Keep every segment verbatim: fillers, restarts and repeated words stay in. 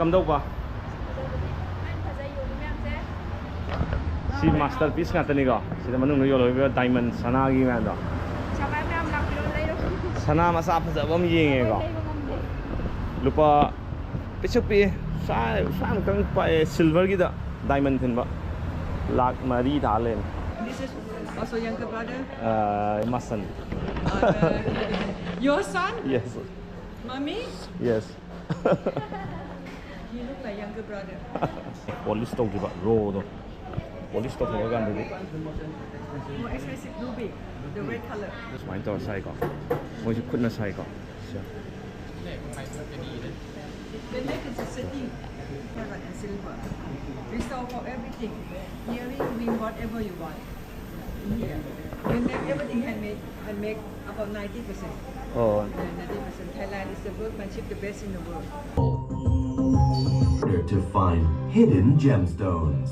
ꯀꯝꯗꯧꯕ? ꯐꯖꯕꯅꯦ꯫ ꯃꯌꯥꯝ ꯐꯖꯩ ꯌꯣꯜꯂꯤ ꯃꯌꯥꯝꯁꯦ꯫ ꯁꯤ masterpiece ꯉꯥꯛꯇꯅꯤꯀꯣ꯫ ꯁꯤꯗ ꯃꯅꯨꯡꯗ ꯌꯣꯜꯍꯧꯔꯤꯕ diamond ꯁꯅꯥꯒꯤ ꯃꯌꯥꯝꯗꯣ꯫ ꯄꯩꯁꯥ ꯄꯥꯏꯕ ꯃꯌꯥꯝ ꯂꯥꯛꯄꯤꯔꯣ, ꯂꯩꯔꯣ꯫ ꯁꯅꯥ ꯃꯆꯥ ꯐꯖꯕ ꯑꯃ ꯌꯦꯡꯉꯦꯀꯣ꯫ ꯑꯩꯈꯣꯏ ꯂꯩꯕ ꯉꯝꯗꯦ꯫ ꯂꯨꯄꯥ ꯄꯤꯁꯛ ꯄꯤꯛꯑꯦ꯫ ꯁ꯭ꯋꯥꯏ, ꯁ꯭ꯋꯥꯏꯃꯨꯛꯇꯪ ꯄꯥꯛꯑꯦ꯫ Silverꯒꯤꯗ diamond ꯊꯤꯟꯕ꯫ ꯂꯥꯛ ꯃꯔꯤ ꯊꯥ ꯂꯩꯔꯦ꯫ This is also younger brother. Uh, my son. Uh, your son? Yes. Mommy? Yes. He look like younger brother. Polish ꯇꯧꯗ꯭ꯔꯤꯕ rawꯗꯣ꯫ Polish ꯇꯧꯊꯣꯛꯑꯀꯥꯟꯗꯗꯤ꯫ More expensive ruby, the red color. ꯁꯨꯃꯥꯏꯅ ꯇꯧꯔ ꯁꯥꯏꯀꯣ꯫ ꯃꯣꯏꯁꯨ ꯈꯨꯠꯅ ꯁꯥꯏꯀꯣ꯫ ꯁꯦ꯫ They make it to city. Gold and silver. We sell for everything. Earring, ring, whatever you want. Yeah. We make everything handmade, handmade about ninety percent. Oh. Yeah, ninety percent. Thailand is the workmanship the best in the world. Order to find hidden gemstones.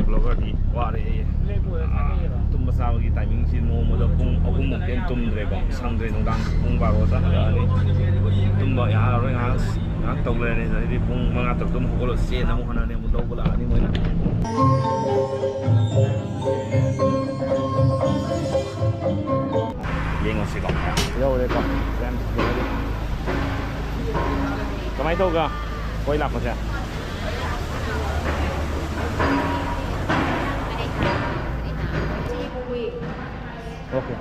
Vloggerꯗꯤ ꯋꯥꯔꯦ ꯑꯩ꯫ ꯑꯥ, ꯇꯨꯝꯕ ꯆꯥꯕꯒꯤ timingꯁꯤ ꯅꯣꯡꯃꯗ ꯄꯨꯡ ꯑꯍꯨꯝꯃꯨꯛꯇꯩ ꯍꯦꯟꯅ ꯇꯨꯝꯗ꯭ꯔꯦꯀꯣ꯫ ꯁꯪꯗ꯭ꯔꯦ ꯅꯨꯡꯗꯥꯡ ꯄꯨꯡ ꯕꯥꯔꯣꯗ ꯍꯜꯂꯛꯑꯅꯤ꯫ ꯇꯨꯝꯕ ꯌꯥꯔꯔꯣꯏ ꯉꯥꯏꯍꯥꯛ꯫ ꯉꯥꯏꯍꯥꯛ ꯇꯧ ꯂꯩꯔꯅꯤ꯫ ꯑꯗꯩꯗꯤ ꯄꯨꯡ ꯃꯉꯥ ꯇꯔꯨꯛꯇ ꯑꯃꯨꯛ ꯍꯧꯒꯠꯂ ꯆꯦꯟꯅꯕ ꯍꯣꯠꯅꯔꯅꯤ꯫ ꯑꯃꯨꯛ ꯂꯧꯕ ꯂꯥꯛꯑꯅꯤ ꯃꯣꯏꯅ꯫ ꯌꯦꯡꯉꯨꯁꯤꯀꯣ꯫ ꯌꯧꯔꯦꯀꯣ꯫ ꯀꯃꯥꯏꯅ ꯇꯧꯒ? ꯀꯣꯏ ꯂꯥꯛꯄꯁꯦ꯫ Okay.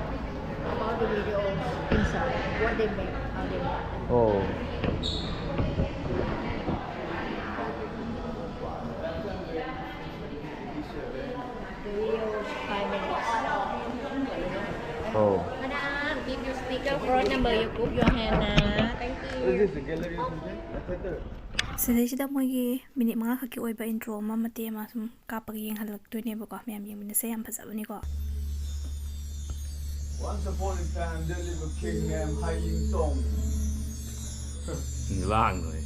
About the videos inside, what they make, how they make. Oh. The videos, five minutes. Oh. Madam, give your speaker phone number, you put your hand up. Thank you. Is this a gallery or something? I thought the ꯁꯤꯗꯩꯁꯤꯗ ꯃꯣꯏꯒꯤ minute ꯃꯉꯥ ꯈꯛꯀꯤ ꯑꯣꯏꯕ intro ꯑꯃ, ꯃꯇꯦꯛ ꯑꯃ ꯁꯨꯝ ꯀꯥꯞꯄꯒ ꯌꯦꯡꯍꯜꯂꯛꯇꯣꯏꯅꯦꯕꯀꯣ꯫ ꯃꯌꯥꯝ ꯌꯦꯡꯃꯤꯟꯅꯁꯦ, ꯌꯥꯝ ꯐꯖꯕꯅꯤꯀꯣ꯫ Once upon a time, there lived a king named Hai Ying Tong. ꯂꯥꯡꯅꯣꯏ꯫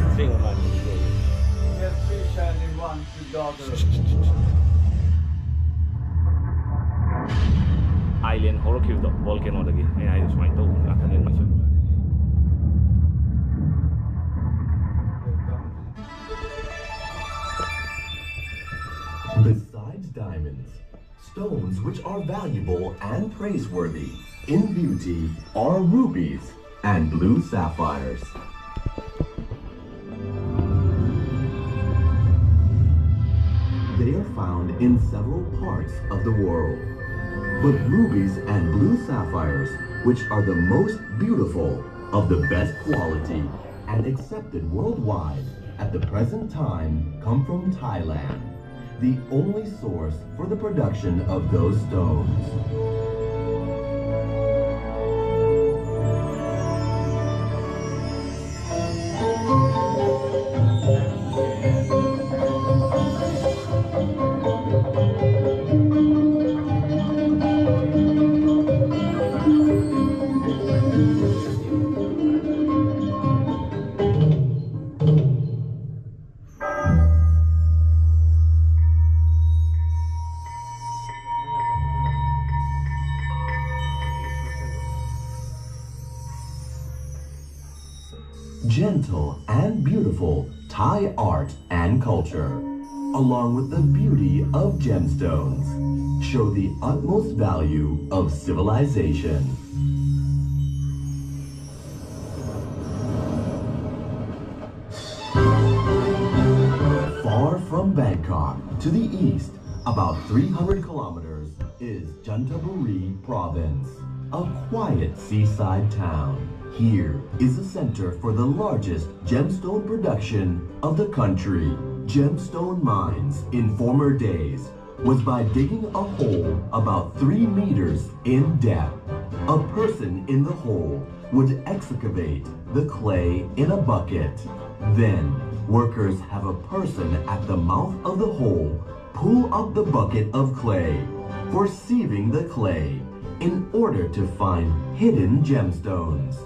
ꯑꯁꯦꯡꯕ ꯃꯥꯜꯂꯤ꯫ He had three shining ones, two daughters. Island ꯍꯧꯔꯛꯈꯤꯕꯗꯣ ꯚꯣꯜꯀꯦꯅꯣꯗꯒꯤ꯫ ꯑꯩꯅ ꯍꯥꯏꯗꯣ ꯁꯨꯃꯥꯏꯅ ꯇꯧꯕ ꯉꯥꯛꯇꯅꯦ ꯃꯣꯏꯁꯨ꯫ Besides diamonds, stones which are valuable and praiseworthy in beauty are rubies and blue sapphires. They are found in several parts of the world. But rubies and blue sapphires, which are the most beautiful, of the best quality, and accepted worldwide at the present time, come from Thailand, the only source for the production of those stones. Gentle and beautiful Thai art and culture, along with the beauty of gemstones, show the utmost value of civilization. Far from Bangkok, to the east, about three hundred kilometers, is Chanthaburi province, a quiet seaside town. Here is a center for the largest gemstone production of the country. Gemstone mines in former days was by digging a hole about three meters in depth. A person in the hole would excavate the clay in a bucket. Then, workers have a person at the mouth of the hole pull up the bucket of clay for sieving the clay in order to find hidden gemstones.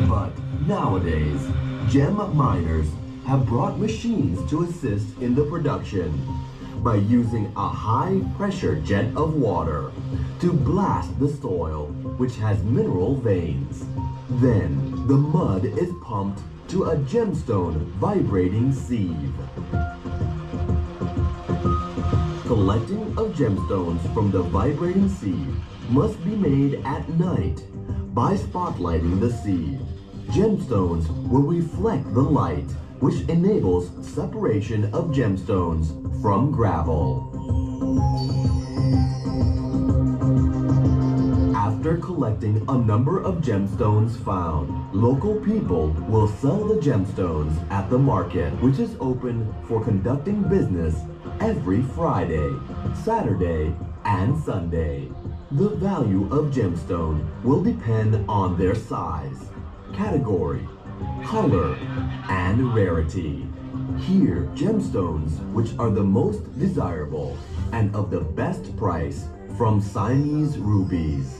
But nowadays, gem miners have brought machines to assist in the production by using a high pressure jet of water to blast the soil, which has mineral veins. Then the mud is pumped to a gemstone vibrating sieve. Collecting of gemstones from the vibrating sieve must be made at night by spotlighting the sieve. Gemstones will reflect the light, which enables separation of gemstones from gravel. After collecting a number of gemstones found, local people will sell the gemstones at the market, which is open for conducting business every Friday, Saturday, and Sunday. The value of gemstone will depend on their size, category, color, and rarity. Here, gemstones, which are the most desirable and of the best price, from Siamese rubies.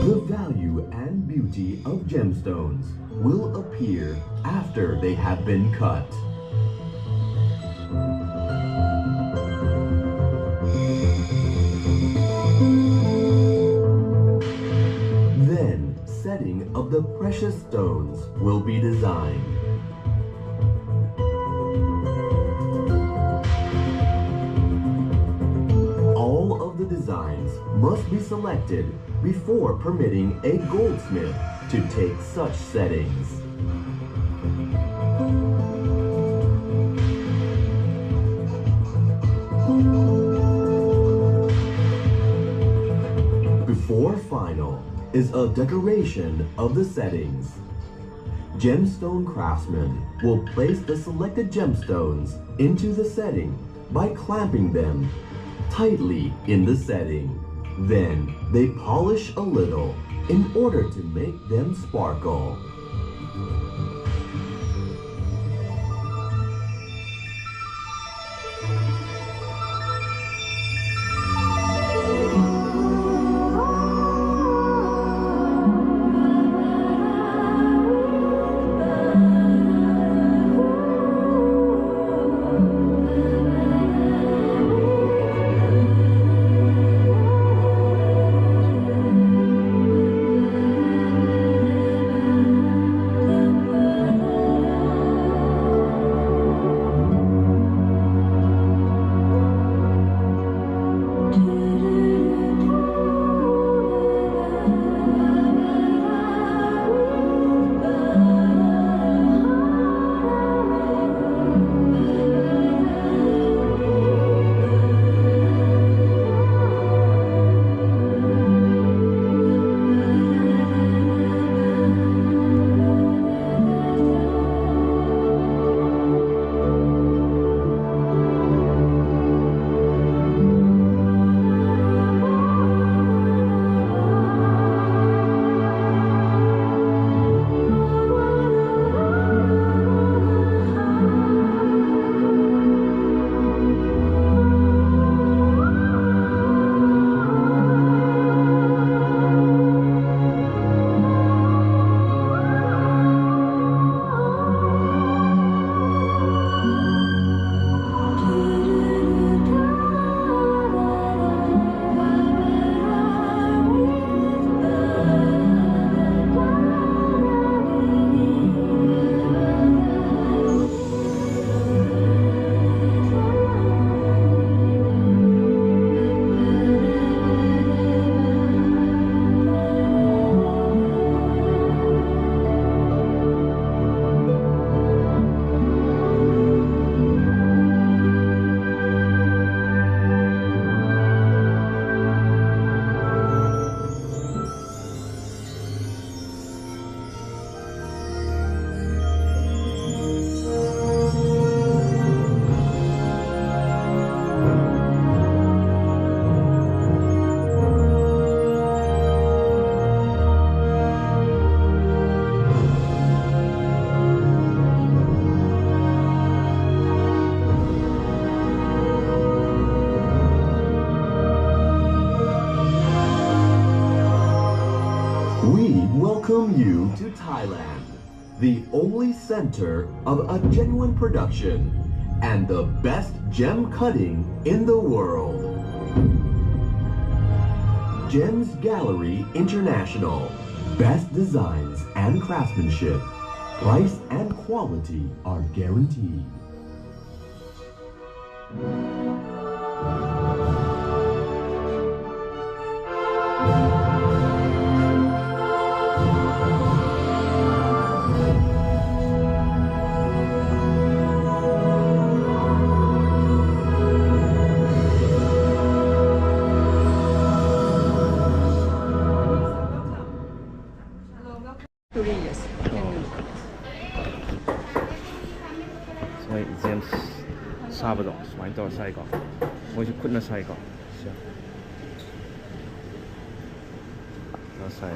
The value and beauty of gemstones will appear after they have been cut. Then, setting of the precious stones will be designed. All of the designs must be selected before permitting a goldsmith to take such settings. Before final, is a decoration of the settings. Gemstone craftsmen will place the selected gemstones into the setting by clamping them tightly in the setting. Then they polish a little in order to make them sparkle. The only center of a genuine production and the best gem cutting in the world. Gems Gallery International. Best designs and craftsmanship. Price and quality are guaranteed. Three years. ꯁꯨꯃꯥꯏ James ꯁꯥꯕꯗꯣ ꯁꯨꯃꯥꯏꯅ ꯇꯧꯔ ꯁꯥꯏꯀꯣ꯫ ꯃꯣꯏꯁꯨ ꯈꯨꯠꯅ ꯁꯥꯏꯀꯣ꯫ ꯁꯤ ꯈꯨꯠꯅ ꯁꯥꯏ꯫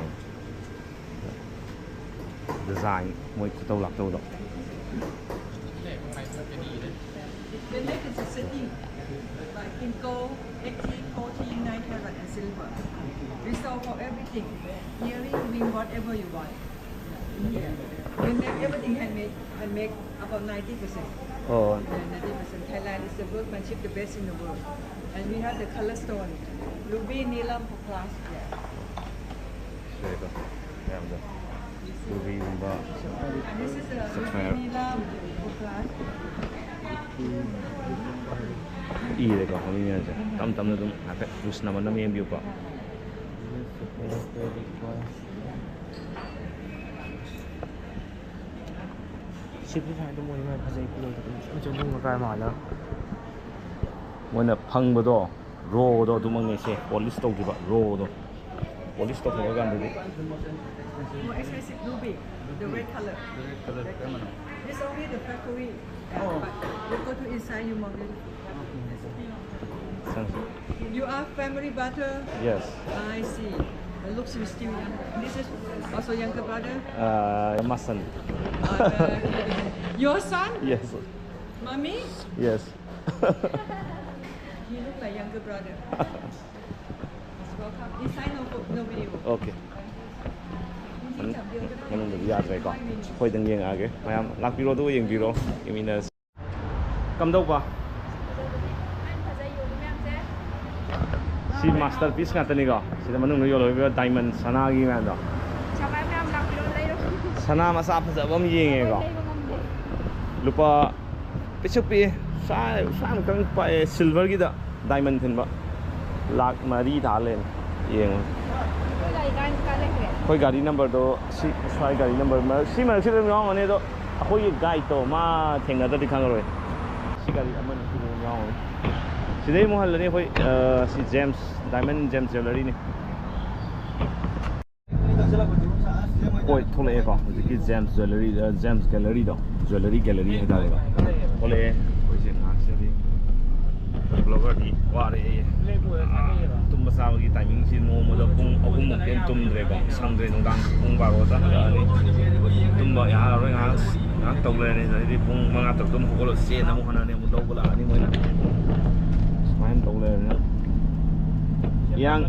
Design ꯃꯣꯏ ꯈꯨꯇꯧ ꯂꯥꯛꯇꯧꯗꯣ꯫ The neck is a setting, like in gold, eighteen, fourteen, nine carat and silver. We sell for everything. Earring, ring, whatever you want. Yeah. We make everything handmade. Handmade about ninety percent. Oh. Yeah, ninety percent. Thailand is the workmanship the best in the world. And we have the color stone. Ruby, Neelam for class. Yeah. ꯁꯤꯗꯀꯣ ꯃꯌꯥꯝꯗꯣ ꯔꯨꯕꯤꯒꯨꯝꯕ, And this is a sapphire. Ruby, Neelam for class. ꯏꯔꯦꯀꯣ ꯃꯃꯤꯡ ꯃꯌꯥꯝꯁꯦ꯫ ꯇꯞ ꯇꯞꯅ ꯑꯗꯨꯝ ꯍꯥꯏꯐꯦꯠ loose ꯅꯝꯃ ꯅꯝꯃ ꯌꯦꯡꯕꯤꯌꯨꯀꯣ꯫ ꯁꯤꯗꯤ ꯁꯨꯃꯥꯏꯅ ꯑꯗꯨꯝ ꯑꯣꯏ ꯃꯥꯜꯂꯦ, ꯐꯖꯩ꯫ ꯄꯤꯔꯣꯏꯗ ꯑꯗꯨꯝ ꯆꯨꯝ ꯆꯨꯝ ꯀꯥꯏ ꯃꯥꯜꯂꯦ꯫ ꯃꯣꯏꯅ ꯐꯪꯕꯗꯣ, ꯔꯣꯗꯣ ꯑꯗꯨꯃꯛꯅꯦ ꯁꯦ꯫ ꯄꯣꯂꯤꯁ ꯇꯧꯗ꯭ꯔꯤꯕ ꯔꯣꯗꯣ꯫ ꯄꯣꯂꯤꯁ ꯇꯧꯊꯣꯛꯑꯀꯥꯟꯗꯗꯤ꯫ Oh, expensive ruby, the red color. The red color, red color. This only the factory. Yeah, but you go to inside, you more beautiful. You are family brother? Yes. I see. The looks is still young. This is also younger brother? Uh, my son. Uh, your son? Yes. Mommy? Yes. He look like younger brother. Welcome. Inside no, no video. Okay. ꯃꯅꯨꯡꯗꯗꯤ ꯌꯥꯗ꯭ꯔꯦꯀꯣ꯫ ꯑꯩꯈꯣꯏꯗꯪ ꯌꯦꯡꯉꯛꯑꯒꯦ꯫ ꯃꯌꯥꯝ ꯂꯥꯛꯄꯤꯔꯣ, ꯑꯗꯨꯒ ꯌꯦꯡꯕꯤꯔꯣ, ꯌꯦꯡꯃꯤꯟꯅꯔꯁꯤ꯫ ꯀꯝꯗꯧꯕ? ꯁꯤ masterpiece ꯉꯥꯛꯇꯅꯤꯀꯣ꯫ ꯁꯤꯗ ꯃꯅꯨꯡꯗ ꯌꯣꯜꯍꯧꯔꯤꯕ diamond, ꯁꯅꯥꯒꯤ ꯃꯌꯥꯝꯗꯣ꯫ ꯁꯅꯥ ꯃꯆꯥ ꯐꯖꯕ ꯑꯃ ꯌꯦꯡꯉꯦꯀꯣ꯫ ꯂꯨꯄꯥ ꯄꯤꯛꯁꯨ ꯄꯤꯛꯑꯦ, ꯁ꯭ꯋꯥꯏ, ꯁ꯭ꯋꯥꯏ ꯑꯃꯇꯪ ꯄꯥꯛꯑꯦ, silverꯒꯤꯗ diamond ꯊꯤꯟꯕ꯫ ꯂꯥꯛ ꯃꯔꯤ ꯇꯥ ꯂꯩꯔꯦ꯫ ꯌꯦꯡꯉꯣ꯫ ꯑꯩꯈꯣꯏ ꯒꯥꯔꯤ numberꯗꯣ ꯁꯤ, ꯁ꯭ꯋꯥꯏ ꯒꯥꯔꯤ number ꯃꯔꯛ-, ꯁꯤ ꯃꯔꯛꯁꯤꯗ ꯑꯗꯨꯝ ꯌꯥꯎꯔꯝꯒꯅꯤ, ꯑꯗꯣ ꯑꯩꯈꯣꯏꯒꯤ guideꯇꯣ ꯃꯥ ꯊꯦꯡꯅꯗ꯭ꯔꯗꯤ ꯈꯪꯉꯔꯣꯏ꯫ ꯁꯤ ꯒꯥꯔꯤ ꯑꯃꯅꯤ ꯁꯤꯗ ꯑꯗꯨꯝ ꯌꯥꯎꯔꯝꯒꯅꯤ꯫ ꯁꯤꯗꯩ ꯑꯃꯨꯛ ꯍꯜꯂꯅꯤ ꯑꯩꯈꯣꯏ, ꯑ, ꯁꯤ Gems, Diamond Gems Jewelleryꯅꯤ꯫ ꯄꯣꯠ ꯊꯣꯛꯂꯛꯑꯦꯀꯣ, ꯍꯧꯖꯤꯛꯀꯤ Gems Jewellery, ꯑ, Gems Galleryꯗꯣ, jewellery gallery ꯍꯥꯏꯇꯥꯔꯦꯀꯣ꯫ ꯊꯣꯛꯂꯛꯑꯦ꯫ ꯑꯩꯈꯣꯏꯁꯦ ꯉꯥꯏꯍꯥꯛ ꯆꯠꯂꯤ꯫ Vloggerꯗꯤ ꯋꯥꯔꯦ ꯑꯩ꯫ ꯑꯥ, ꯇꯨꯝꯕ ꯆꯥꯕꯒꯤ timingꯁꯤ ꯅꯣꯡꯃꯗ ꯄꯨꯡ ꯑꯍꯨꯝꯃꯨꯛꯇꯤ ꯍꯦꯟꯅ ꯇꯨꯝꯗ꯭ꯔꯦꯀꯣ꯫ ꯁꯪꯗ꯭ꯔꯦ, ꯅꯨꯡꯗꯥꯡ ꯄꯨꯡ ꯕꯥꯔꯣꯗ ꯍꯜꯂꯛꯑꯅꯤ꯫ ꯇꯨꯝꯕ ꯌꯥꯔꯔꯣꯏ, ꯉꯥꯏꯍꯥꯛ, ꯉꯥꯏꯍꯥꯛ ꯇꯧ ꯂꯩꯔꯅꯤ꯫ ꯑꯗꯩꯗꯤ ꯄꯨꯡ ꯃꯉꯥ ꯇꯔꯨꯛꯇ ꯑꯃꯨꯛ ꯍꯧꯒꯠꯂ ꯆꯦꯟꯅꯕ ꯍꯣꯠꯅꯔꯅꯤ, ꯑꯃꯨꯛ ꯂꯧꯕ ꯂꯥꯛꯑꯅꯤ ꯃꯣꯏꯅ꯫ ꯁꯨꯃꯥꯏꯅ ꯇꯧ ꯂꯩꯔꯕꯅꯤꯅ ꯏꯌꯥꯡ,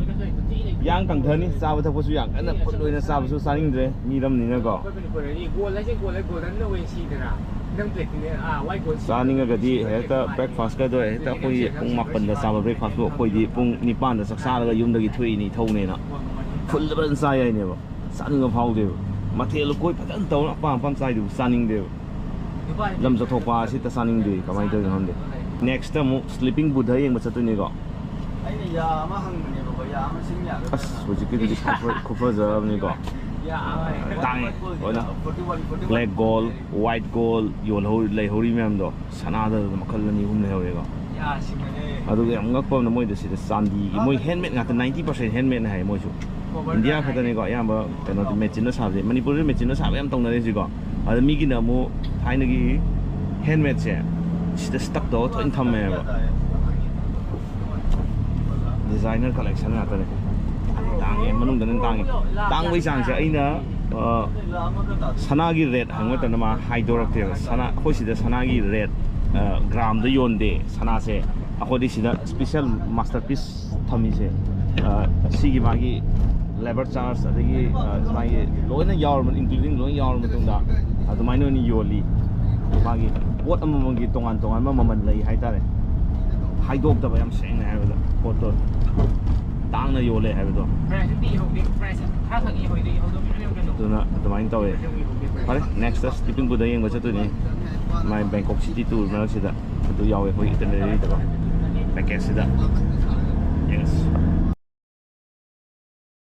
ꯏꯌꯥꯡ ꯀꯪꯊꯅꯤ꯫ ꯆꯥꯕ ꯊꯛꯄꯁꯨ ꯌꯥꯝ ꯀꯟꯅ ꯐꯨꯠ ꯑꯣꯏꯅ ꯆꯥꯕꯁꯨ ꯆꯥꯅꯤꯡꯗ꯭ꯔꯦ, ꯃꯤꯔꯝꯅꯤꯅꯀꯣ꯫ ꯑꯩꯈꯣꯏ ꯃꯅꯤꯄꯨꯔꯗꯗꯤ ꯒꯣꯜ ꯍꯥꯏꯁꯦ ꯒꯣꯜ ꯍꯥꯏ, ꯒꯣꯜꯗꯟꯗ ꯑꯣꯏꯅ ꯁꯤꯗꯅ꯫ ꯅꯪ ꯄ꯭ꯂꯦꯇꯤꯅꯦ, ꯑꯥ, ꯋꯥꯏꯠ ꯒꯣꯜ ꯁꯤ ꯆꯥꯅꯤꯡꯉꯒꯗꯤ ꯍꯦꯛꯇ breakfastꯀꯗꯣ ꯍꯦꯛꯇ ꯑꯩꯈꯣꯏꯒꯤ ꯄꯨꯡ ꯃꯥꯄꯟꯗ ꯆꯥꯕ breakfastꯄꯨ ꯑꯩꯈꯣꯏꯗꯤ ꯄꯨꯡ ꯅꯤꯄꯥꯟꯗ ꯆꯥꯛ ꯆꯥꯔꯒ ꯌꯨꯝꯗꯒꯤ ꯊꯣꯛꯏꯅꯤ, ꯊꯧꯅꯦꯅ꯫ Fullꯗ ꯐꯖꯅ ꯆꯥ ꯌꯥꯏꯅꯦꯕ꯫ ꯆꯥꯅꯤꯡꯕ ꯐꯥꯎꯗꯦꯕ꯫ ꯃꯊꯦꯜ ꯂꯨꯀꯣꯏ ꯐꯖꯅ ꯇꯧꯔ ꯑꯄꯥꯝ ꯑꯄꯥꯝ ꯆꯥꯏꯗꯨꯕꯨ ꯆꯥꯅꯤꯡꯗꯦꯕ꯫ ꯂꯝ ꯆꯠꯊꯣꯛꯄ ꯑꯁꯤꯇ ꯆꯥꯅꯤꯡꯗꯦ, ꯀꯃꯥꯏꯅ ꯇꯧꯔꯤꯅꯣ ꯈꯪꯗꯦ꯫ Nextꯇ ꯑꯃꯨꯛ Sleeping Buddha ꯌꯦꯡꯕ ꯆꯠꯇꯣꯏꯅꯤꯀꯣ꯫ ꯑꯩꯅ ꯌꯥ ꯑꯃ ꯍꯪꯕꯅꯦꯕꯀꯣ, ꯌꯥ ꯑꯃ ꯁꯤꯟ ꯌꯥꯒꯗ꯭ꯔꯥ? ꯑꯁ, ꯍꯧꯖꯤꯛꯀꯤꯗꯨꯗꯤ ꯈꯨꯐ-, ꯈꯨꯐꯖꯕꯅꯤꯀꯣ꯫ ꯌꯥ ꯑꯃ ꯇꯥꯡꯉꯦ ꯂꯣꯏꯅ꯫ Black gold, white gold ꯌꯣꯜꯍꯧ-, ꯂꯩꯍꯧꯔꯤ ꯃꯌꯥꯝꯗꯣ꯫ ꯁꯅꯥꯗ ꯃꯈꯜ ꯑꯅꯤ ꯑꯍꯨꯝ ꯂꯩꯍꯧꯔꯦꯀꯣ꯫ ꯌꯥ, ꯁꯤꯃꯅꯦ꯫ ꯑꯗꯨꯒ ꯌꯥꯝ ꯉꯛꯄ ꯑꯃꯅ ꯃꯣꯏꯗ ꯁꯤꯗ ꯆꯥꯟꯗꯤꯒꯤ, ꯃꯣꯏ handmade ꯉꯥꯛꯇ, ninety percent handmadeꯅꯦ ꯍꯥꯏ ꯃꯣꯏꯁꯨ꯫ Cover ꯏꯟꯗꯤꯌꯥ ꯈꯛꯇꯅꯤꯀꯣ ꯑꯌꯥꯝꯕ ꯀꯩꯅꯣꯗꯤ machineꯅ ꯁꯥꯕꯁꯦ꯫ ꯃꯅꯤꯄꯨꯔꯗ machineꯅ ꯁꯥꯕ ꯌꯥꯝ ꯇꯧꯅꯔꯦ ꯍꯧꯖꯤꯛꯀꯣ꯫ ꯑꯗ ꯃꯤꯒꯤꯅ ꯑꯃꯨꯛ ꯊꯥꯏꯅꯒꯤ handmadeꯁꯦ ꯁꯤꯗ stuck ꯇꯧꯔ ꯊꯑꯣꯏꯅ ꯊꯝꯃꯦꯕ꯫ Designer collection ꯉꯥꯛꯇꯅꯦ꯫ ꯇꯥꯡꯉꯦ, ꯃꯅꯨꯡꯗꯅ ꯇꯥꯡꯉꯦ꯫ ꯇꯥꯡꯕꯩ ꯆꯥꯡꯁꯦ ꯑꯩꯅ, ꯑ, ꯁꯅꯥꯒꯤ rate ꯍꯪꯕ ꯃꯇꯝꯗ ꯃꯥ ꯍꯥꯏꯗꯣꯔꯛꯇꯦꯕ꯫ ꯁꯅꯥ, ꯑꯩꯈꯣꯏ ꯁꯤꯗ ꯁꯅꯥꯒꯤ rate, ꯑ, gramꯗ ꯌꯣꯟꯗꯦ ꯁꯅꯥꯁꯦ꯫ ꯑꯩꯈꯣꯏꯗꯤ ꯁꯤꯗ special masterpiece ꯊꯝꯃꯤꯁꯦ, ꯑ, ꯁꯤꯒꯤ ꯃꯥꯒꯤ ꯂꯦꯕꯔ ꯆꯥꯔꯖ, ꯑꯗꯒꯤ ꯑ, ꯃꯥꯒꯤ ꯂꯣꯏꯅ ꯌꯥꯎꯔꯕ, ꯏꯟꯀ꯭ꯂꯨꯗꯤꯡ ꯂꯣꯏꯅ ꯌꯥꯎꯔꯕ ꯃꯇꯨꯡꯗ ꯑꯗꯨꯃꯥꯏꯅ ꯑꯣꯏꯅ ꯌꯣꯜꯂꯤ꯫ ꯃꯥꯒꯤ ꯄꯣꯠ ꯑꯃꯃꯝꯒꯤ ꯇꯣꯉꯥꯟ ꯇꯣꯉꯥꯟꯕ ꯃꯃꯜ ꯂꯩ ꯍꯥꯏꯇꯥꯔꯦ꯫ ꯍꯥꯏꯗꯣꯛꯇꯕ, ꯌꯥꯝ ꯁꯦꯡꯅ ꯍꯥꯏꯕꯗ ꯄꯣꯠꯇꯣ ꯇꯥꯡꯅ ꯌꯣꯜꯂꯦ ꯍꯥꯏꯕꯗꯣ꯫ ꯄ꯭ꯔꯥꯏꯁꯇꯤ ꯍꯧꯗꯦ, ꯄ꯭ꯔꯥꯏꯁ ꯈꯔ ꯈꯛ ꯌꯦꯡꯍꯧꯗꯦ, ꯌꯦꯡꯍꯧꯗꯕ ꯃꯌꯥꯝ ꯌꯥꯎꯔꯝꯒꯅꯤ꯫ ꯑꯗꯨꯅ ꯑꯗꯨꯃꯥꯏꯅ ꯇꯧꯋꯦ꯫ ꯐꯔꯦ, ꯅꯦꯛꯁꯇ ꯁ꯭ꯂꯤꯄꯤꯡ ꯄꯨꯜꯗ ꯌꯦꯡꯕ ꯆꯠꯇꯣꯏꯅꯦ꯫ ꯃꯥꯏ ꯕꯦꯡꯀꯣꯛ ꯁꯤꯇꯤ ꯇꯨꯔ ꯃꯔꯛꯁꯤꯗ ꯑꯗꯨ ꯌꯥꯎꯋꯦ ꯑꯩꯈꯣꯏ ꯏꯇꯅꯔꯤꯗꯀꯣ, ꯄꯦꯀꯦꯖꯁꯤꯗ꯫ ꯌꯦꯁ꯫